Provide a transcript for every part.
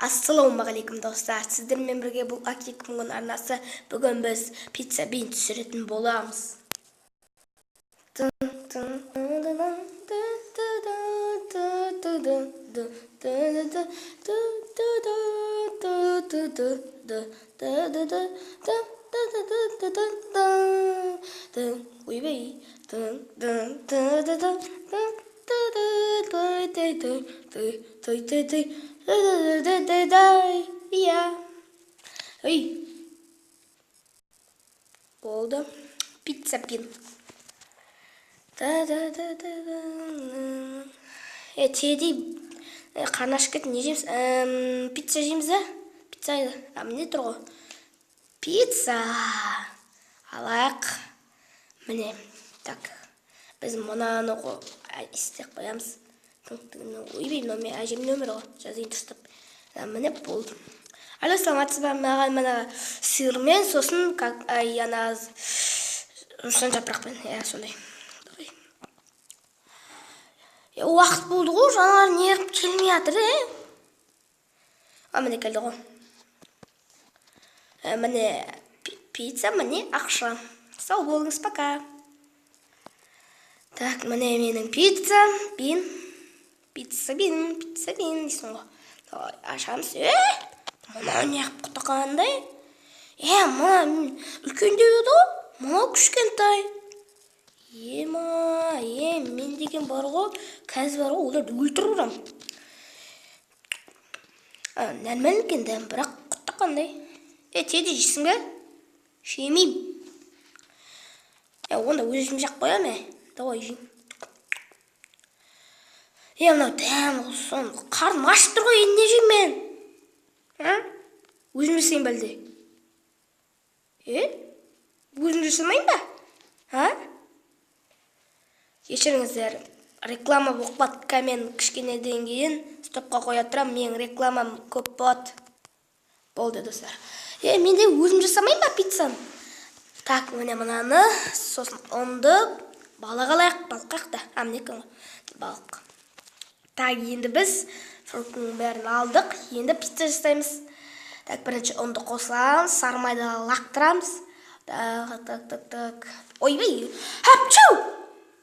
Ассалаумағалейкум, достар! Сіздермен бірге бұл Аки 2010 арнасы. Бүгін біз пицца бин түсіретін боламыз. Тын, тын, тын, тын, тын, тын, тын, тын, тын, тын, тын, тын, тын, тын, тын, тын, тын, тын, ойбай, тын, тын, тын, тын, тын, тын, тын, тын, тын, тын, тын, иә. Ей, болды, пицца пин. Та та та та. Е, Теди, қарны ашып кетті, не жейміз? Пицца жейміз да? Пицца, а, міне тұр ғой. Пицца алайық. Міне, так, біз мынаны істеп қоямыз. Ойбай, мынау менің әжемнің нөмірі ғой, жазайын дұрыстап. Міне, болды. Алло, саламатсыз ба? Маған мына сырмен, сосын как ана жусан жапырақпен, иә, сондай. Давай. Е, уақыт болды ғой, жаңалар неғып келмей жатыр, е? А, міне, келді ғой. Міне пицца, міне ақша. Сау болыңыз, пока. Так, міне менің пицца бин, пицца бин, пицца бин дейсің ғой. Давай, ашамыз. Е, мынау неғып құты қандай? Е, мына үлкендеу еді ғой, мынау кішкентай. Ема, е, мен деген бар ғой, қазір бар ғой, оларды өлтіріп ұрамын. Нормально екен дәм, бірақ құты қандай. Е, Теди, жейсің бе? Жемеймін. Е, онда өзім жеп қоямын. Е, давай, жеймін. Е, мынау дәм болсын, қарным ашып тұр ғой, енді не жеймін мен? А, өзім жасайын ба әлде? Е, өзім жасамайын ба? А, кешіріңіздер, реклама болып қалды. Мен кішкенеден кейін стопқа қоя тұрамын, менің рекламам көп болады. Болды, достар. Е, мен де өзім жасамайын ба пиццаны? Так, міне, мынаны, сосын ұнды, балық алайық. Балық қаяқта? А, міне екен ғой балық. Так, енді біз фруктының бәрін алдық, енді пицца жасаймыз. Так, бірінші ұнды қосамыз, сары майды лақтырамыз. Так, так, так, так. Ойбай, хапчу!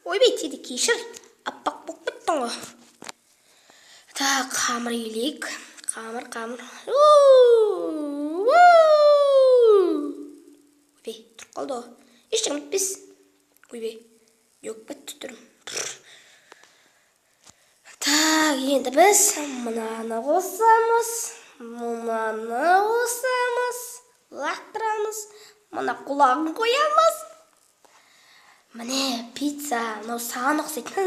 Ойбай, Тиді, кешір, аппақ болып кеттің ғой. Так, қамыр илейік. Қамыр, қамыр. Ойбай, тұрып қалды ғой, ештеңе бітпес. Ойбай, не болып кетті түрім? Так, енді біз мынаны қосамыз, мынаны қосамыз, лақтырамыз, мына құлағын қоямыз. Міне, пицца. Мынау саған ұқсайды.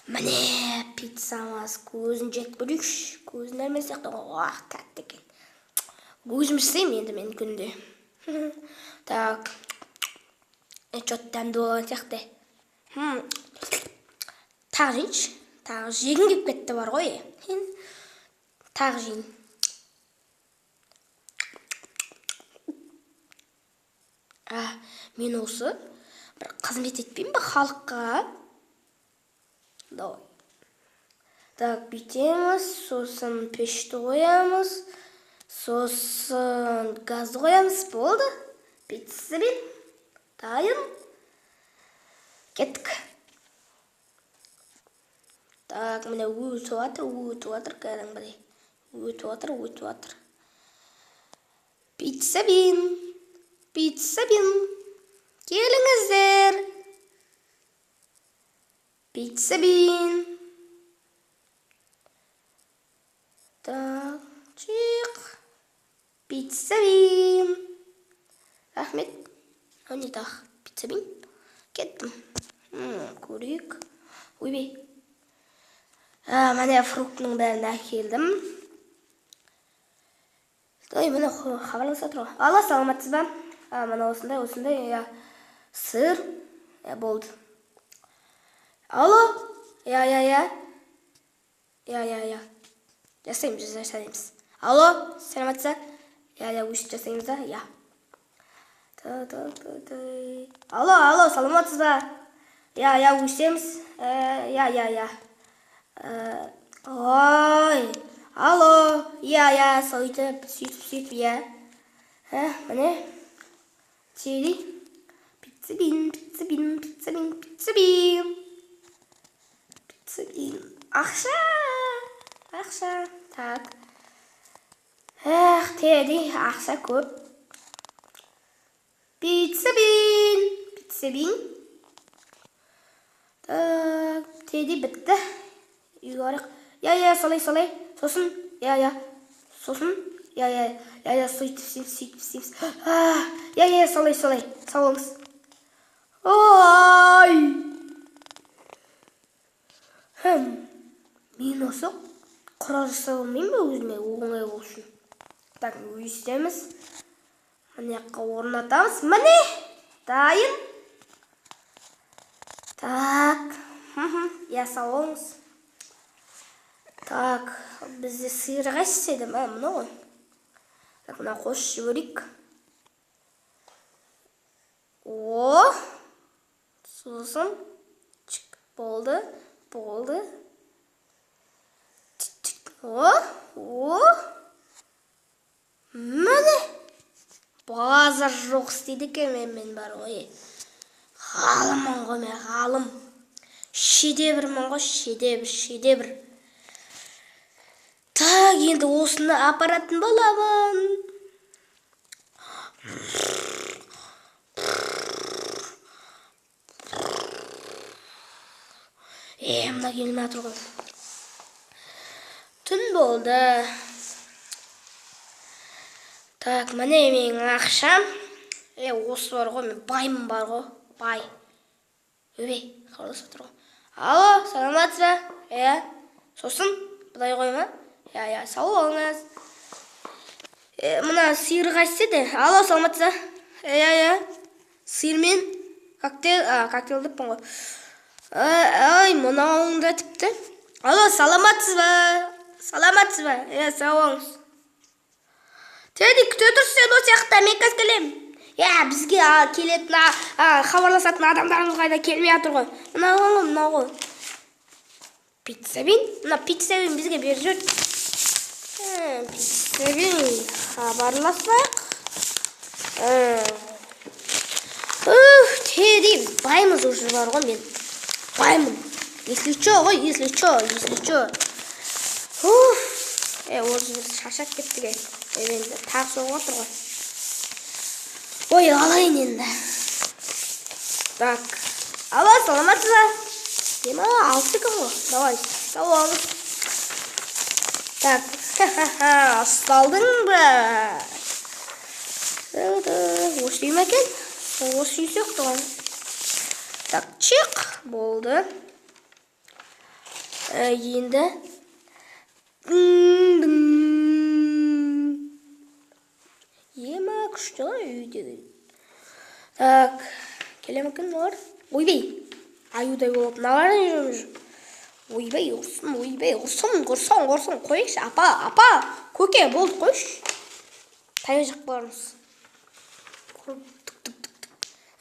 Міне, пиццамыз. Көзін жеп көрейікші. Көзі нормально сияқты ғой. Ах, тәтті екен. Өзім жасаймын енді мен күнде. Так, че то дәмді болған сияқты. Тағы жейінші, тағы жегім келіп кетті бар ғой. Тағы жейін. А, мен осы бір қызмет етпеймін ба халыққа? Давай. Так, бүйтеміз, сосын пешті қоямыз, сосын газды қоямыз. Болды, пицца бин дайын. Кеттік. Так, міне, өтіп жатыр, өтіп жатыр, кәдімгідей өтіп жатыр, өтіп жатыр. Пицца бин, пицца бин, келіңіздер, пицца бин. Так, чиқ, пицца бин. Рахмет. Мынау не тағы? Пицца бин. Кеттім. Көрейік. Ойбай, а, міне, фруктының бәрін әкелдім. Ой, міне, хабарласып жатыр ғой. Алло, саламатсыз ба? А, мына осындай, осындай, иә, сыр, иә, болды. Алло, иә, иә, иә, иә, иә, иә, жасаймыз, жасаймыз. Алло, саламатсыз ба? Иә, иә, өйстіп жасаймыз да, иә. Алло, алло, саламатсыз ба? Иә, иә, өсеміз, иә, иә, иә. Ой, алло. Иә, иә, сөйтіп, сөйтіп, сөйтіп, иә. Міне. Тири. Пицца бин, пицца бин, пицца бин, пицца бин. Пицца бин. Ақша. Ақша. Так. Эх, Тедди, ақша көп. Пицца бин. Пицца бин. Так, Тедди бітті. Үйге барайық. Иә, иә, солай, солай. Сосын, иә, иә. Сосын, иә, иә, иә, иә, сөйтіп, сөйтіп, сөйтіп, сөйтіп. Иә, иә, солай, солай. Сау болыңыз. Ай! Мен осы құрал жасай алмаймын ба өзіме оңай болу үшін? Так, өйстеміз. Мына жаққа орнатамыз. Міне, дайын. Так, иә, сау болыңыз. Так, бізде сиыр қайсысы еді? Мә, мынау ғой. Так, мына қосып жіберейік. О! Сосын чик, болды, болды. О, о! Міне! Базар жоқ істейді екен мен бар ғой. Ғалыммын ғой мен, ғалым. Шедеврмін ғой, шедевр, шедевр. Так, енді осыны апаратын боламын. Мына келмей жатыр ғой. Түн болды. Так, міне менің ақшам. Осы бар ғой, мен баймын бар ғой, бай. Өбей, хабарласып отыр ғой. Алло, саламатсыз ба? Иә. Сосын, былай қой ма? Иә, иә, сау болыңыз. Мына сиыр қайсысы еді? Алло, саламатсыз ба? Иә, иә. Сиырмен коктейль, коктейль деппін ғой. Ай, мынауың да тіпті. Алло, саламатсыз ба? Саламатсыз ба? Иә, сау болыңыз. Тедди, күте тұр сен осы жақта, мен қазір келемін. Иә, бізге келетін, хабарласатын адамдарымыз қайда келмей жатыр ғой. Мынау ғой, мынау ғой. Пицца бин? Мына пицца бин бізге беріп жіберді. Пицца бин хабарласайық. Ух, Тедди, баймыз уже бар ғой мен. Баймын. Если чё ғой, если чё, если чё. Уф, осы бір шаршап кеттік, е. Енді тағы соғып отыр ғой. Ой, алайын енді. Так. Алло, саламатсыз ба? Ема, алыс екен ғой. Давай, сау болыңыз. Так, ха-ха-ха, ұсталдың ба? Осы үй ме екен? Осы үй сияқты ғой. Так, чик, болды. Енді. Ема, күшті ғой үй деген. Так, келе ме екен мыналар? Ойбай, аюдай болып мыналар не жүр? Ойбай, ұрсын, ойбай, ұрсын, құрсын, құрсын, қойшы, апа, апа, көке, болды, қойшы. Таяқ жеп қалармыз.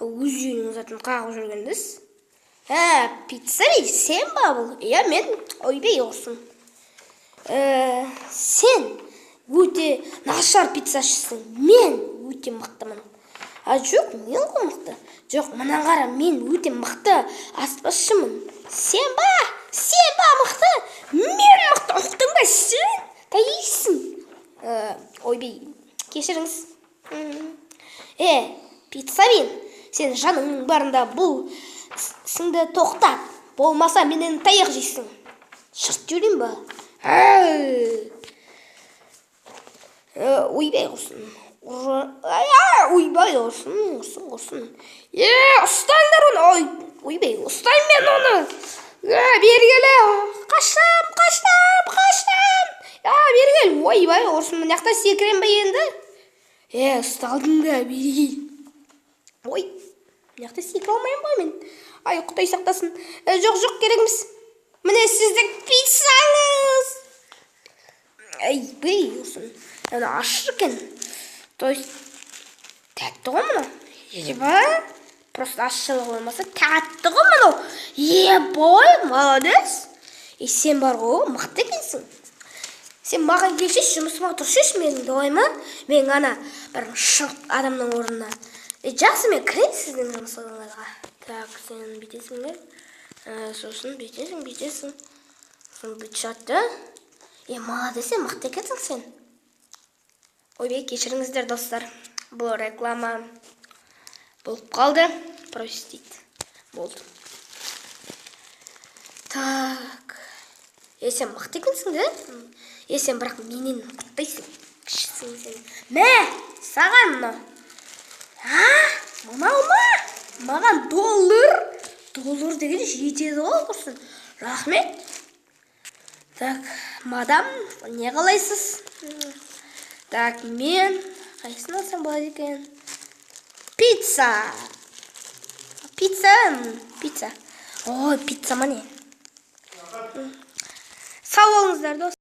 Өз үйінің затын қағып жүргенбіз. Пицца бей, сен ба бұл? Иә, мен, ойбай, ұрсын. Сен өте нашар пиццашысың, мен өте мықтымын. А жоқ, мен ғой мықты. Жоқ, мына қара, мен өте мықты аспазшымын. Сен ба? Сен ба мықты? Мен мықты, ұқтың ба сен? Тайсың. Ойбай, кешіріңіз. Пицца бин, сен жаныңның барында бұл ісіңді тоқтат. Болмаса менен таяқ жейсің. Шырт жіберейін ба? Ойбай құрсын. Ойбай құрсын, құрсын, құрсын. Ұстаңдар оны. Ой, ойбай, ұстаймын мен оны. Бері кел. Қашам, қашам, қашам. Бері кел. Ойбай құрсын, мына жақта секірем бе енді? Ұсталдың да, бері кел. Ой, мына жақта секіре алмаймын ғой мен. Ай, Құдай сақтасын. Жоқ, жоқ, керек емес. Міне сіздің пиццаңыз. Айбей, құрсын. Ана ащы екен. То есть тәтті ғой мынау. Еба, просто ащылығы болмаса тәтті ғой мынау. Ебой, молодец. Сен бар ғой, мықты екенсің. Сен маған келшеші, жұмысыма тұрсайшы менің, давай ма? Мен ана бір шық адамның орнына. Е, жақсы, мен кірейін сіздің жұмысыңызға. Так, сен бүйтесің бе? Сосын бүйтесің, бүйтесің. Сосын бүйтіп шығады да. Е, молодец, сен мықты екенсің сен. Ойбай, кешіріңіздер, достар. Бұл реклама болып қалды. Простите. Болды. Так. Е, сен мықты екенсің да? Е, сен бірақ менен мықтайсың. Кішісің сен. Мә, саған мынау. А, мынау ма? Маған доллар? Доллар деген жетеді ғой құрсын. Рахмет. Так, мадам, не қалайсыз? Так, мен қайсысын алсам болады екен? Пицца. Пицца, пицца. Ой, пицца ма, не? Сау болыңыздар, дос.